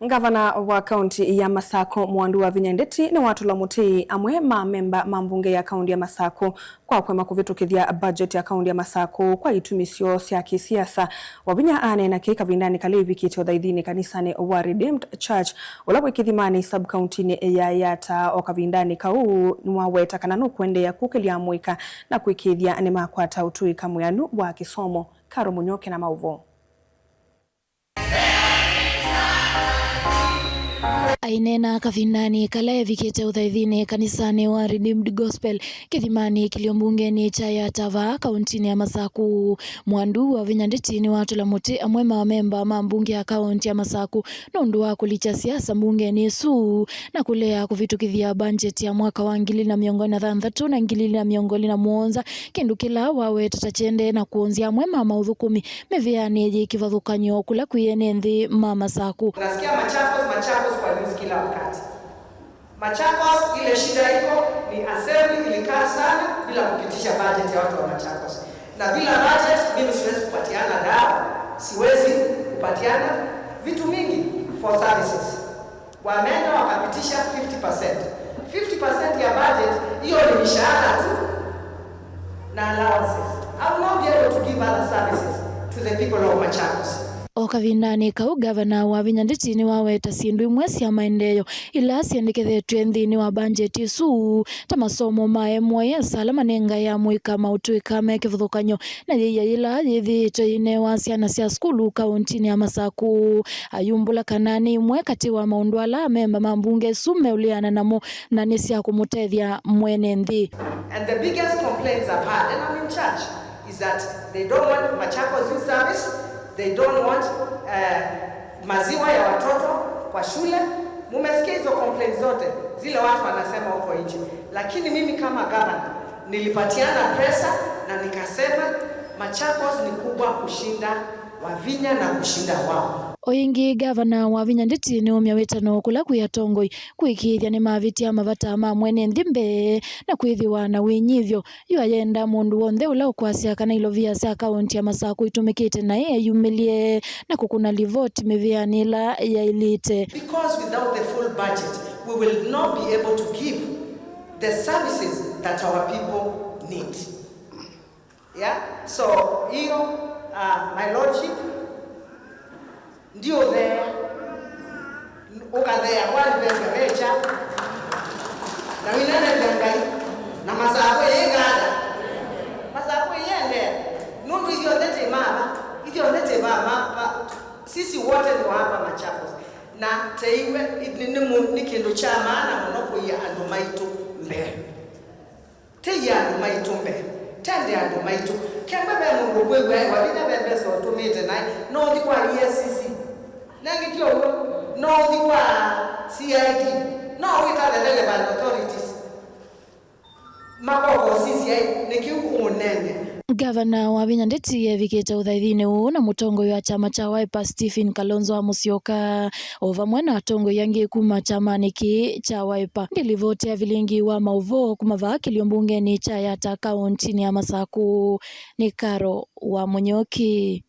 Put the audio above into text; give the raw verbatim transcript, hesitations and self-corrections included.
Ngavana wa kaunti ya Masakũ, Mwandu Wavinya Ndeti, nĩwatũla mũtĩ amwe ma memba ma mbunge ya kaunti ya Masakũ kwa kũema kũvĩtũkĩthya budget ya kaunti ya Masakũ kwa itumi syoo sya kĩsiasa. Wavinya aneena kĩĩ kavindanĩ kala evikĩte ũthaithinĩ kanisanĩ wa Redeemed Church, ũla wĩ Kĩthimanĩ sub-kauntinĩ ya Yatta. O kavindanĩ kau, nĩwaweta kana nũkũendeea kũkĩlya amũika na kwĩkĩĩthya nĩmakwata ũtũĩka mwĩanu wa kĩsomo. Karo Mũnyoke na maũvoo. Aineena kavindanĩ kala evikĩte ũthaithinĩ kanisanĩ wa Redeemed Gospel Kĩthimanĩ, kĩlio mbungenĩ kya Yatta vaa kauntinĩ ya Masakũ, Mwandu Wavinya Ndeti nĩwatũla mũtĩ amwe ma memba ma mbunge ya kaunti ya Masakũ nũndũ wa kũlikya siasa mbungenĩ ĩsu na kũlea kũvĩtũkĩthya mbanjeti ya mwaka wa ngili na mĩongo ĩlĩ na thanthatũ na ngili na mĩongo ĩlĩ na mũonza, kĩndũ kĩla waweta ta kĩendee na kũonzya amwe ma maũthũkũmi mĩvĩanĩ yĩ kĩvathũkany'o kũla kwĩ ene nthĩ ma Masakũ. Nasikia Machakos, Machakos kwa news kila wakati. Machakos, ile shida iko ni assembly ilikaa sana bila kupitisha budget ya watu wa Machakos. Na bila budget, mimi siwezi kupatiana dawa, siwezi kupatiana vitu mingi for services. Wameenda wakapitisha fifty percent. Fifty percent ya budget, hiyo ni mishahara tu na allowances. I will not be able to give other services to the people of Machakos. O kavindanĩ kau, Gavana Wavinya Ndeti nĩwaweta syĩndũ imwe sya maendeeo ila syendekethetw'e nthĩnĩ wa mbanjeti ĩsu, ta masomo ma M Y S ala manengae amũika maũtũĩka me kĩvathũkany'o na yĩia yĩla yĩthĩĩtwe yĩnewa syana sya sukulu kauntinĩ ya Masakũ. Ayumbũla kana nĩ imwe katĩ wa maũndũ ala amemba ma mbunge ĩsu meũleana namo na nĩ sya kũmũtethya mwene nthĩ. And the biggest complaints I've had, and I'm in charge, is that they don't want Machakos youth service, they don't want, eh, maziwa ya watoto kwa shule. Mumesikia hizo complaints zote zile watu wanasema huko nje, lakini mimi kama governor nilipatiana pesa na nikasema Machakos ni kubwa kushinda Wavinya na kushinda wao. O ĩngĩ, Gavana Wavinya Ndeti nĩũmya wĩtano kũla kwĩ atongoi kũĩkĩĩthya nĩmavĩtya mavata ma mwene nthĩ mbee na kwĩthĩwa na wĩnyivyo. Yu ayenda mũndũ w'onthe ũla ũkwasya kana ilovia sya kaunti ya Masakũ itũmĩkĩte naĩ eyumĩlye na kũkũna livoti mĩvĩanĩ ĩla yaĩlĩte. Because without the full budget, we will not be able to give the services that our people need. Yeah? So, hiyo, uh, my lordship, ndiũtheea, ũkatheea kwa ndivenda vecha, na wĩnenevya Ngai, na Masakũ yĩkanda, Masakũ yĩendea, nũndũ ithyonthe tĩ mama, ithyonthe tĩ mama, ma, sisi wote ni wa hapa Machakos, na teiwe, nĩ, nĩ, nĩ kĩndũ kya maana mũno kũia andũ maitũ mbee. Tei andũ maitũ mbee, tende andũ maitũ. Kemba ve mũndũ ũkwĩw'a e Wavinya ve mbesa ũtũmĩte naĩ, no ũthi kwa E A C C. Nengĩ ti ũw'o, no ũthi kwa C I D, no wĩta the relevant authorities. Makoko C C I, nĩ kĩu ũnene. Gavana Wavinya Ndeti evikĩte ũthaithinĩ ũũ na mũtongoi wa kyama kya Wiper Stephen Kalonzo wa Musyoka, o vamwe na atongoi angĩ kuma kyamanĩ kĩĩ kya Wiper. Ndĩ livoti ya vilingi wa maũvoo kuma vaa kĩlio mbungenĩ kya Yatta kauntinĩ ya Masakũ, nĩ Karo wa Mũnyoki.